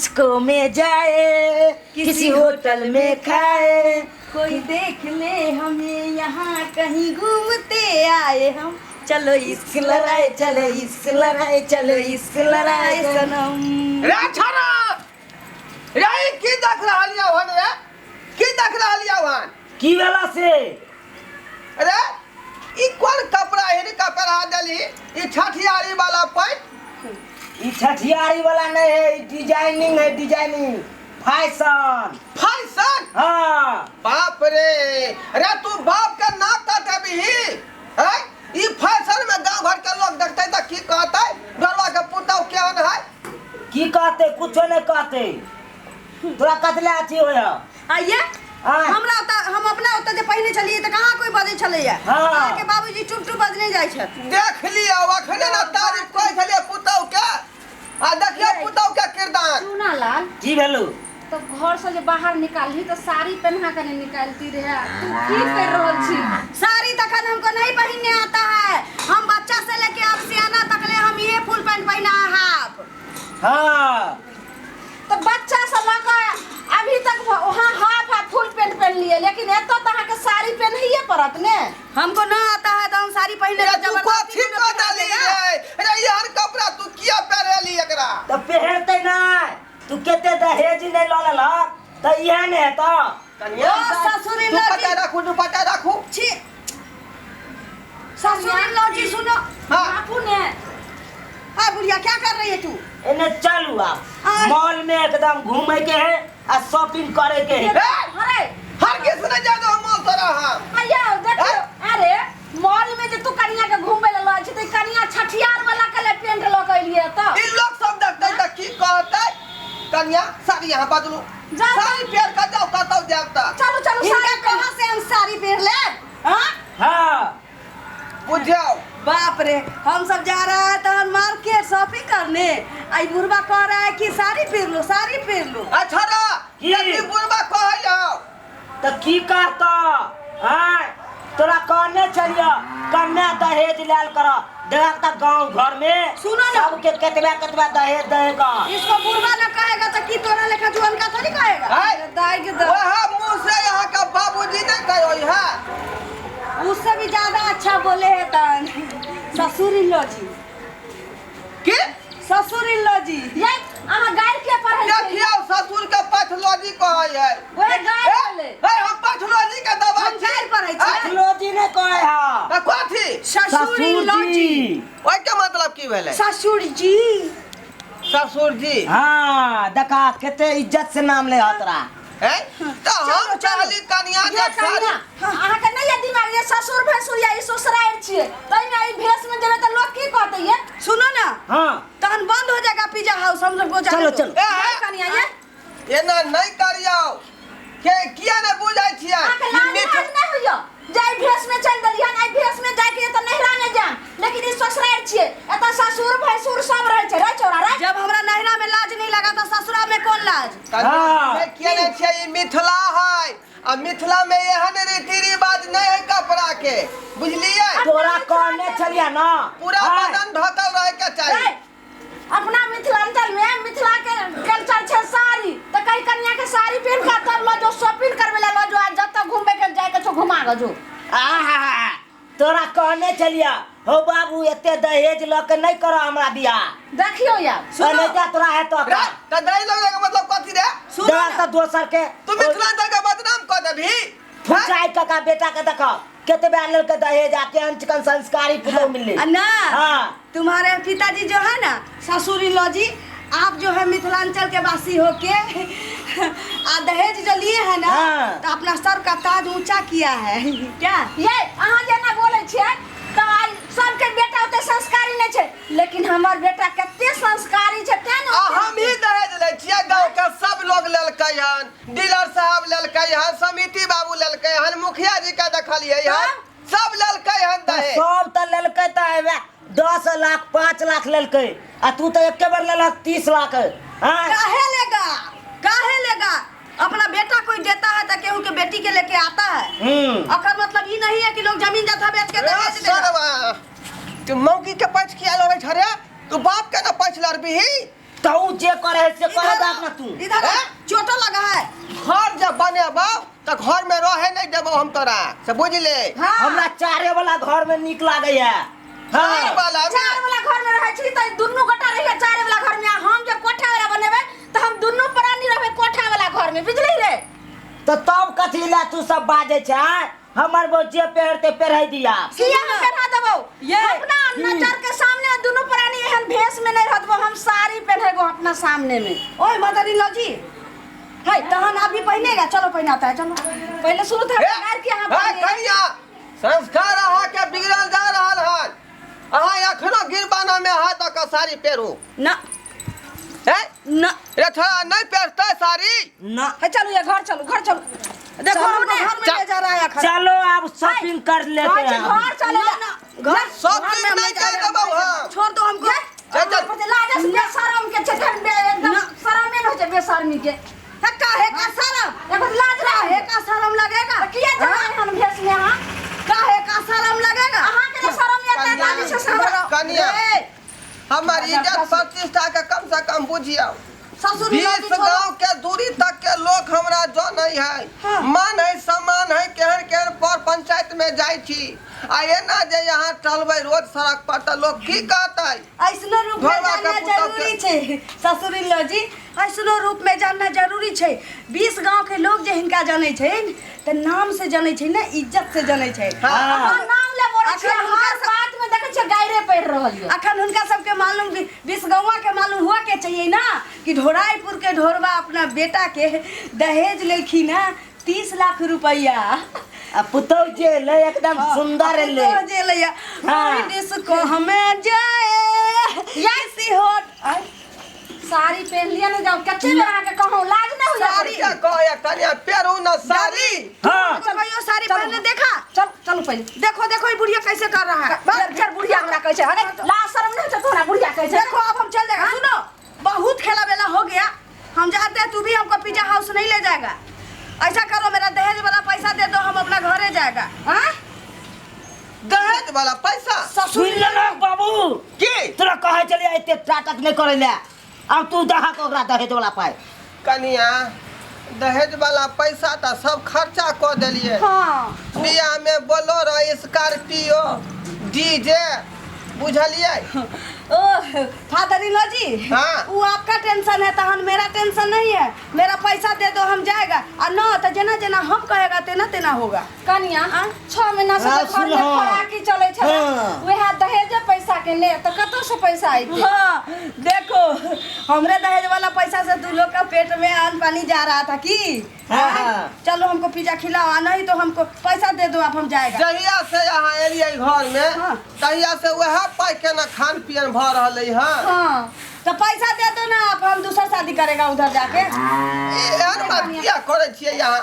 Disco में जाए, किसी होटल में खाए। कोई देख ले हमें यहाँ कहीं घूमते आए हम, चलो इश्क लड़ाए, चले इश्क लड़ाए, चले इश्क लड़ाए लड़ाए सनम। रे छोरा, रे ई की देख रहल यौ हन रे? की देख रहल यौ हन? की भेला से? रे ई कोन कपड़ा हिनका पहिरा देली? ई छठियारी वाला पैंट? ई छठियारी वाला नहीं है, ई डिजाइनिंग है, डिजाइनिंग फैशन। फैशन? हाँ। बाप रे, रे तू बाप के नाक काटेबही हैं? ई फैशन में गांव घर के लोग देखते त की कहते? घरवा के पुतहु केहन है? की कहते? कुछो नहीं कहते। तोरा कतले अथी होय? आइए। हाँ। हमरा ओतऽ, हम अपना ओतऽ जे पहिने छलियै तऽ कहाँ कोइ बजै छलैया। हाँ। अहाँके बाबूजी चुप चुप बजने जाइ छथि। देख लियौ, अखने ने तारीफ कहै छलियै पुतहु के, आ देखियौ पुतहु के किरदार। चूना लाल। की भेलौ? तऽ घर से जे बाहर निकालही तऽ साड़ी पहना के नहीं निकालती रहे, तू की कर रहल छी? साड़ी तखन हमको नहीं पहनने आता है, हम बच्चा से लेके अब सियाना तक ले हम ये फुल पैंट पहना है हाफ। हाँ। तो बच्चा से लऽ कऽ अभी तक वहाँ हाफ आ फुल पैंट पहन लिए, लेकिन एतऽ तऽ अहाँके साड़ी पहनैये पड़त ने। हमको ना आता है तो हम साड़ी पहने रे तो तू जबरदस्ती कथी में कऽ पहना देली देगा। रे? रे एहन कपड़ा तू किया पहिरेली एकरा? तऽ पहिरतै नहि, तू कते दहेज नहि लऽ लेलक तऽ इएह ने हेतौ। कनिया, ओ ससुरी लऽ दुपट्टा जी। राखू, दुपट्टा राखू। छी ससुरी लो जी, सुनो। हाँ। बापू ने। हाँ बुढ़िया, क्या कर रही है तू? एने चलू आप। आय। मॉल में एकदम घूमे के है आ शॉपिंग करे के है। ए, अरे हर किस ने जानो हम मॉल तोरा हम। अय्या देखियो, अरे मॉल में जे तू कनिया के घूमबे ले लऽ छी तऽ कनिया छठियार वाला के ले पेंट लऽ के एलियै तऽ ई लोग सब देखतै तऽ की कहतै? कनिया साड़ी यहाँ बदलू। जाओ। साड़ी पहिर कऽ जाउ कतौ जायब तऽ। चलू चलू। इनका साड़ी कहाँ से हम साड़ी पहन ले? हाँ? हाँ। बुझियौ। बाप रे, हम सब जा रहा है तहन मार्केट शॉपिंग करने, आई बुढ़वा कह रहा है कि साड़ी पहन लो, साड़ी पहन लो। अच्छा रा, की? यदि बुढ़वा कहै हौ। तऽ की कहतौ? आँय, तोरा कहने छलियौ कन्या दहेज लेल कर, देखक तऽ गाँव घर में सुनो ना। सबके केतबा केतबा दहेज दहेगा। इसको बुढ़वा ना कहेगा तो की तोरा लेखा जुआन का थोड़ी कहेगा। है? दाई के दा- वएह मुँह से यहाँ के बाबूजी नहीं कहो है। उससे भी ज्यादा अच्छा बोले है तन ससुर इन लो जी। की? ससुर इन लो जी। ये अहाँ गारि के पढ़ै छियै? देखियौ ससुर के पैथोलॉजी कहै है। ओहे गारि भेलै। ए, हम पैथोलॉजी के दवाई हम गारि पढ़ै छियै। पैथोलॉजी नहि कहै है। तऽ कथी? ससुर इन लो जी। ओहि के मतलब की भेलै? ससुर जी। ससुर जी। हाँ, देखा कते इज्जत से नाम ले तोरा। हैं? तऽ हम चाहली कनिया ये के साड़ी। कनिया, अहाँके नहि यऽ दिमाग, ये ससुर भैंसुर या ई ससुरारि छियै, ताहिमे ई भेष में जेबै तऽ लोक की कहतै ये? सुनो ना। हाँ। तहन बंद हो जाएगा पिज्जा हाउस, हम लोग को जाने चलो, दो। चलो। ए, ये कनिया, ये। एना नहि करियौ के, किया नहि बुझै छियै? अहाँके ई लाज लाज नहि होइए जे एहि भेष में चलि देलियै हन, एहि भेष में जाइके एतऽ नैहरा नहि जायब, लेकिन ई ससुरारि छियै, एतऽ ससुर भैंसुर सब रहै छै। रे चौरा रे। जब हमरा नैहरा में लाज नहीं लगा तो ससुरा में कौन लाज? कनिया, हाँ। बुझै किया नहि छियै? ई मिथिला है आ मिथिला में एहन रीति रिवाज नहीं है कपड़ा के, बुझलियै? तोरा कहने छलियै ना। पूरा आँय। बदन ढकल रहे के चाही। रे, अपना मिथिलांचल में मिथिला के कल्चर छै साड़ी, तऽ कई कनिया के साड़ी पहन के तब लऽ जो शॉपिंग करबै लए लऽ जो, आ जतऽ घूमबै के जाय के छौ घुमा के जो। आहा, तोरा कहने छलियै हो बाबू एते दहेज लऽ के नहि करऽ हमरा बियाह। देखियौ यार। सुनो तोरा हेतौ। रे, तऽ दहेज लऽ के मतलब कथी रे? सुनो देख ना। तऽ दोसर के तू मिथिलांचल के बदनाम कऽ देबही? फुचाई काका बेटा के देखऽ केतबा लेलकै दहेज आ केहन चिकन संस्कारी पुतहु मिललै। आ ना। हाँ। तुम्हारे पिताजी जो है ना ससुर इन लो जी, आप जो है मिथिलांचल के वासी होके आ दहेज जो लिए है ना। हाँ। तो अपना सर का ताज ऊंचा किया है क्या? ये अहाँ जेना बोलै छियै तऽ आइ सबके बेटा ओते संस्कारी नहि छै, लेकिन हमर बेटा कते संस्कारी छै तें ने आ ओते। हम ही दहेज लै छियै, गाँव के सब लोग लेलकै हन, डीलर साहब लेलकै हन, समिति बाबू लेलकै हन, मुखिया जी के देखलियै हन, सब लेलकै हन दहेज। सब तऽ लेलकै तऽ हेबे 10 लाख 5 लाख लेलकै आ तू तऽ एके बेर लेलक 30 लाख। हाँ? काहे लेगा, काहे लेगा? अपना बेटा कोई देता है तो केहू के बेटी के लेके आता है। अकर मतलब ई नहीं है कि लोग जमीन जथा बेच के रे दहेज देगा। सरवा, तू मौगी के पैठ किया लड़ै छ रे? तू बाप के ना पैठ लड़बिही? तो उ जे करे है से करे दे अपना तू। इधर हैं? चोटो लगा है। घर जब बनेबो तऽ घर में रहे नहीं देबो हम तोरा से बुझले। हाँ। हमरा चारे वाला घर में नीक लागे है। हाँ। चार वाला में? चार वाला घर में रहै छी तऽ दुनू गोटा रहिए चारे वाला घर में, आ हम जे कोठा वाला बनेबै तऽ हम दुनू प्राणी रहबै कोठा वाला घर में, बुझली रे? तो तब कथी ला तू सब बाजे छै? हमर बो जे पेहरते पेहराई दिया। किया हम पेन्हा देबौ? ये। अपना नजर के सामने दुनू प्राणी एहन भेष में नहीं रहतबो, हम साड़ी पेन्हेबो अपना सामने में। ओए मदर इन लॉ जी है तहन आप भी पहनेगा, चलो पहनाता है, चलो पहले शुरू था हे, गार के यहाँ हे, पहने। कनिया संस्कार अहाँ के बिगड़ल जा रहल हन। अहाँ एखनो गिरबाना में हाथ दऽ कऽ साड़ी पेरू ना हे ना रे छोड़ा नहीं पेरतै साड़ी ना। हे चलू ये घर चलू, घर चलू। देखो चलू हमको ने। घर में ले जा रहा है अखन। चलो अब शॉपिंग कर लेते कहै छी हैं। घर चले ना, ना, घर शॉपिंग घर में नहीं हम जा कर रहे हैं। देबौ हम। छोड़ दो हमको। चल, चल। लाजस बेशरम के छै, धन एकदम ना। शरमे न होइ छै बेशर्मी के। हे काहे का शरम? एगो लाज रहे। काहे का शरम लगेगा? तऽ किया जमा एहन भेष में अहाँ? काहे का शरम लगेगा? अहाँ के शरम या कनिया, लाज छै शरम। कनिया। ए, हमर इज्जत प्रतिष्ठा के कम से कम बुझियौ। ससुर इन लॉ 20 जी छोड़ो। गांव के दूरी तक के लोग हमरा जनै है, हाँ। मान है सम्मान है, केहन केहन पर पंचायत में जाइ छी। आ एना जे यहाँ टलबै रोज सड़क पर तऽ लोग की कहतै? ऐसनो रूप में घरवा के जानना पुतहु के- जरूरी छै ससुर इन लॉ जी, ऐसनो रूप में जानना जरूरी छै। 20 गांव के लोग जे हिनका जानै छै तऽ नाम से जानै छै ने, इज्जत से जानै छै। हाँ। अहाँ नाम ले मोरै छियै, अखन हुनका हर बात में देखै छियै गायरे पढ़ि रहल यऽ। अखन हुनका सबके मालूम 20 गौवा के मालूम हुआ के चाहिए ना कि ढोराईपुर के ढोरबा अपना बेटा के दहेज लेलखिन है 30 लाख रुपया। आ पुतहु जे ले एकदम सुंदर ले। पुतहु जे ले। हाँ। कोई डिस्को हमें जाए किसी होट साड़ी पहन लिया ने जाओ, कते बेर अहाँके कहूँ लाज नहि होइया? साड़ी। क्या कहै कनिया पेरू न साड़ी। हाँ। तो कहियो साड़ी पहनने देखा? चल चलू पहिले। देखो देखो ये बुढ़िया कैसे कर रहा है। चल चल बुढ़िया हमरा कहै छै, अरे लाज शरम नहि होइ छै तोरा बुढ़िया कहै छै। देखो अब हम चल जाएगा। सुनो बहुत खेला बेला हो गया, हम जाते हैं, तू भी हमको पिज्जा हाउस नहीं ले जाएगा। ऐसा करो मेरा दहेज वाला पैसा दे दो, हम अपना घरे जाएगा। हाँ? दहेज वाला पैसा? सुन लेलक बाबू की? तोरा कहै छलियै एते नाटक नहि करै लए, आब तू दहक ओकरा दहेज वाला पाइ। कनिया दहेज वाला पैसा तऽ सब खर्चा कऽ देलियै। हाँ। बियाह में बोलेरो स्कॉर्पियो डीजे बुझलियै। ओ फादर इन लॉ जी, हाँ। वो आपका टेंशन है तहन मेरा टेंशन नहीं है। मेरा पैसा दे दो हम जाएगा, और न तो जेना जेना हम कहेगा तेना तेना होगा। कनिया 6 महीना से हाँ, तऽ घर में सुन, हाँ। खोराकी चलै छलै, हाँ। वएह दहेजे पैसा के ले तऽ कतौ से पैसा अयतै? हाँ देखो हमरे दहेज वाला पैसा से तू लोग का पेट में अन्न पानी जा रहा था की? हाँ, हाँ। चलो हमको पिज्जा खिलाओ, आ नहीं तो हमको पैसा दे दो आप, हम जाएगा। जहिया से यहाँ एलियै घर में हाँ। तहिया से वएह पाइ के ना खान पियन भऽ रहलै हँ। हाँ। तो पैसा दे दो ना आप, हम दूसरा शादी करेगा उधर जाके। एहन बात किया करै छियै यहाँ?